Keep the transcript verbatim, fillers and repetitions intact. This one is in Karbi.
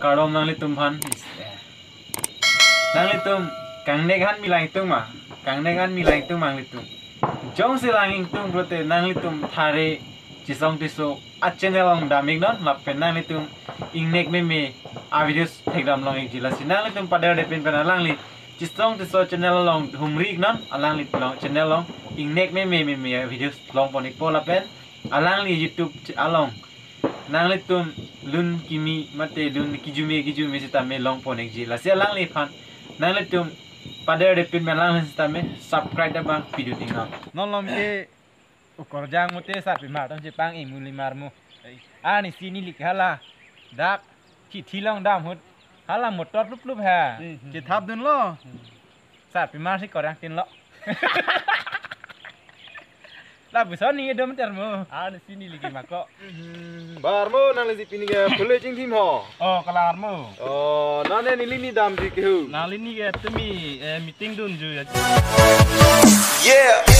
Kardom nanglitum aphan. Nanglitum kangnek an mi lang ingtung ma? Kangnek an mi lang ingtung ma nanglitum? Jongsi lang ingtung pulote nanglitum Thare Chisong Tisso a-channel along dam iknon lapen nanglitum ingnek meme a-videos thekdam long ikji. Lasi nanglitum paderdepin pen alangli Chisong Tisso channel along humri iknon, alangli along channel along ingnek meme meme a-videos longpon ikpo lapen alangli YouTube ch-, along nanglitum lun kimi mate lun kijume kijume sitame longpon ikji. Lasi alangliphan nanglitum paderdepin pen alangli sitame subscribe abang pidun iknon. Non lom ke ukorjang mute sarpimar atum chepang-e mulimar mo. Arnisi neli ke hala dak chithi long dam ahut hala motor plup plup ha. Hmm, hmm. Chethapdunlo. Hmm. Sarpimar si korang tin lo. Lapuson ni dom ter mo. Arnisi neli ke mako. Hmm, bar mo nanglisi pini ke pule chingthim ho. Oh, kalar mo. Oh, nane neli ni damji ke hu. Nangli ni ke tumi, eh, meeting dunju ya. Yeah.